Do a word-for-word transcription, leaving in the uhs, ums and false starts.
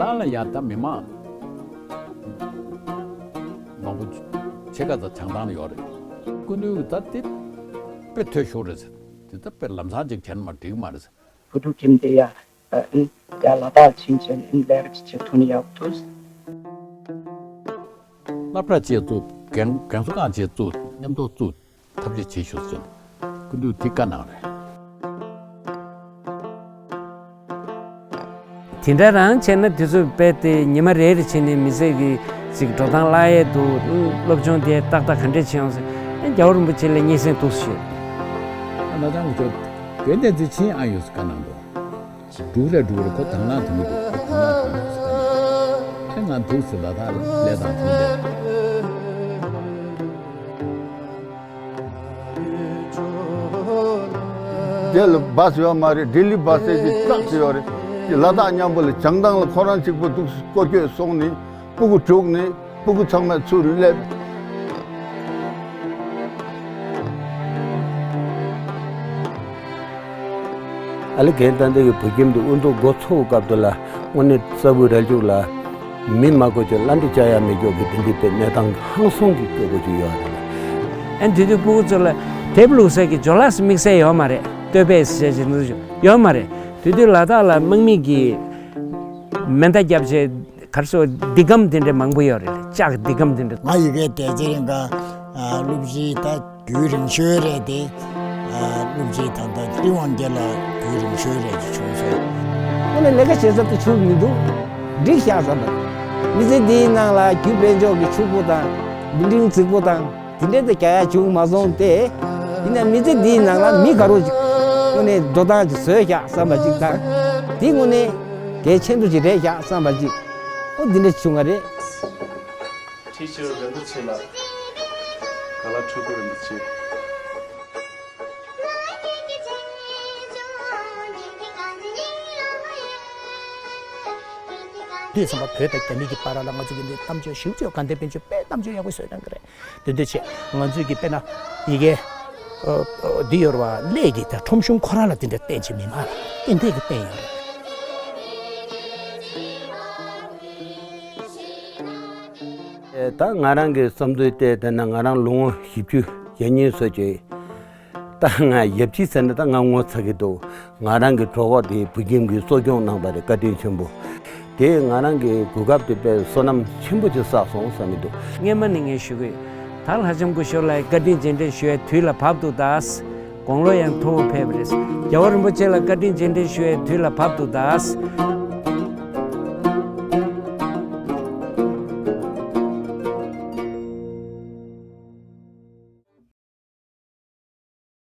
ཏང་ལ་ཡ་ད་མི་མང་མང་པོ་ཕྱེད་ཀ་ཙམ་བྱང་ཐང་ལ་ཡོད་རེད། སྐུ་མདུན་གྱི་ད་དེ་དཔེ་འཐུས་ཤོར་རེད་ཟེར། དེ་ད་དཔེ་ལམ་སང་ཅིག་བྱས་ན་མ་འགྲིག་མ་རེད་ཟེར། བུ་ཕྲུག་ཁྱིམ་སྡེ་ཡ་ཨ་ཨིན་ཡ་ལ་དྭགས་ཕྱིན་ཆད་ཨིན་ལས་ཀ་ཅིག་བྱེད་ཐུབ་ན་ཡག་པོ་འདུག་སློབ་གྲྭ་བཅས་བཙུགས། རྒན་རྒན་གསོ་ཁང་བཅས་བཙུགས། མཉམ་དུ་བཙུགས། ཐབས་ཤེས་བྱེད་ཤོག་ཟེར། སྐུ་མདུན་དེ་བཀའ་གནང་རེད། དེ་འདྲ་རང་བྱས་ན་དུས་ཚོད་རྦད་དེ་ཉི་མ་རེ་རེ་བྱས་ནས་མི་ཚེ་གི་ཅིག་འགྲོ་སྟངས་བརླག་ཡས་འདུག་སློབ་སྦྱོང་དེ་ཏག་ཏག་ག་འདྲས་བྱེད་ཡོང་ཟེར། ཨ་རྒྱལ་བ་རིན་པོ་ཆེ་ལ་སྙན་སེང་འདུག་ཞུས། ཨ་ན་ཅང་གི་ཆོས་དགོན་སྡེ་འདི་ཕྱིན་ཨ་ཡོད་ཟེར་བཀའ་གནང་འདུག་འགྲུག་རེད་འགྲུག་རེད། ཁོ་དང་བླངས་དུ་མི་འདུག་ཁོ་དང་བླངས་དུ་མི་འདུག་ཨེ་ང་འདུག་ཟེར། ད་ལྟ་ལས་དང་མཐུན་ཏེ། དེ་ལ་བཱས་ཡོད་མ་རེད། ལྡི་ལི་བཱས་ཟེར་གྱི་ཀྲག་ཅིག་ཡོད་རེད། དེ་ལ་དྭགས་མཉམ་པོ་ལ་བྱང་ཐང་ལ་ཁོ་རང་གཅིག་པུ་འདུག་སྐོར་སྐྱོད་སོང་ནས་སྤུ་གུ་དྲུག་ནས་སྤུ་གུ་ཚང་མས་ཚུར་སླེབས། ཨ་ལེ་རྒན་ཏན་ཏན་གྱི་བུ་ཁྱིམ་དུ་དབུ་འཛུགས་འགོ་ཚུགས་སྐབས་དུ་ལ་དངོས་གནས་གསར་བུ་ར་ལྕུག་ལ་མི་མ་དགོས་ཀྱི་བླ་འདྲི་བྱ་ཡ་མེད་ཀྱོག་གི་དེ་འདྲའི་དཔེ་གནས་སྟངས་ཧང་སང་གི་སྐྱོ་པོ་ཅིག་ཡོད་རེད། ཨན་དེ་དུས་སྤུ་གུ་ཚོ་ལ་དེབ་བླུགས་ས་གི་ཇོ་ལགས་སུ་དམིགས་བསལ་ཡོད་མ་རེད། བསྟོད་པས་ཟེར་བྱས་འདུག་ཡོད་མ་རེད། དེ་དུས་ལ་དྭགས་ལ་དམག་མི་གི་མེ་མདའ་བརྒྱབ་བྱས། གར་སོ་འདི་གམ་དེ་འདྲ་མང་པོ་ཡོད་རེད། ལྕགས་འདི་གམ་དེ་འདྲ། ང་ཡི་གེ་དེ་ཚེ་རིང་ག་སློབ་སྤྱི་ད་རྒྱུན་རིང་ཤོས་རེད་དེ། སློབ་སྤྱི་ད་ད་ཚེ་རིང་དབང་རྒྱལ་ལ་རྒྱུན་རིང་ཤོས་རེད་ཅེས་བྱུང་སོང་། ཁོ་ནས་ལས་ཀ་བྱེད་ས་དེ་ཕྱུག་མི་འདུག་འགྲིག་ཤག་བསམ་པ། མི་ཚེ་འདིའི་ནང་ལ་རྒྱུ་དཔལ་འབྱོར་གྱི་ཕྱུག་པོ་དང་བིལ་ཌིང་རྫིག་པོ་དང་། དེ་འདྲའི་དེ་རྒྱག་ཡ་བྱུང་མ་སོང་སྟེ། ཡིན་ན་མི་ཚེ་འདིའི་ནང་ལ་མི་དགའ་རོགས་ཅིག་དངོས་གནས་འགྲོ་སྟངས་ཅིག་བཟོས་ཤག་བསམ་པ་ཅིག་དང་། དེ་དངོས་གནས་གལ་ཆེན་པོ་ཅིག་རེད་ཤག་བསམ་པ་ཅིག་ཨོ་འདི་འདྲ་བྱུང་བ་རེད། ཁྲི་ཆེན་རིན་པོ་ཆེ་ལ། ག་ལ་ཕྲུ་གུ་རིན་པོ་ཆེ། དུས་ཙམ་པ་བོད་དང་རྒྱ་མི་གི་བར་ལ་ང་ཚོ་གི་འདི་གཏམ་བརྗོད་ཞིབ་བརྗོད་དགའ་ལྡན་དཔལ་འབྱོར་དཔེ་གཏམ་བརྗོད་ཡག་པོ་བཟོས་གནང་གི་རེད། དེ་འདྲ་བྱས་ང་ཚོས་ཀྱི་དཔེར་ན་ཡི་གེ་འདི་ཡོད་རེད་བ། གླེགས་ཀྱི་དེ་ཁྲོམ་གཞུང་ཁོ་རང་ལ་དེ་འདྲ་བསྟན་བྱས་མི་མང་ལ་ཏན་ཏན་གྱི་བསྟན་ཡོད་རེད། ད་ང་རང་གི་བསམ་ཚུལ་བལྟས་བསྡད་ན་ང་རང་ལོ་ངོ་བཞི་བཅུ་ཞེ་གཉིས་སོ་བྱས། ད་ང་ཡབ་གཅིག་ཟེར་ན་ད་ང་ངོ་ཚ་གི་འདུག་ང་རང་གི་གྲོད་ཁོག་དེ་བུ་ཁྱིམ་གྱིས་གསོ་སྐྱོང་གནང་བ་རེད། བཀའ་དྲིན་ཆེན་པོ། དེས་ང་རང་གི་གོ་སྐབས་དེ་དཔེ་བསོད་ནམས་ཆེན་པོ་ཅིག་བསགས་སོང་བསམ་གྱི་འདུག་སྔས་མ་ནས་ངས་ཞུ་གི་ཡོད། ད་ལྷ་ལྕམ་སྐུ་ཞབས་ལ་བཀའ་དྲིན་རྗེས་དྲན་ཞུ་བའི་དུས་ལ་བབ་འདུག་ད། དགུང་ལོ་ཡང་མཐོ་བོ་ཕེབས་པ་རེད། རྒྱལ་བ་རིན་པོ་ཆེ་ལ་བཀའ་དྲིན་རྗེས་དྲན་ཞུ་བའི་དུས་ལ་བབ་འདུག་ད།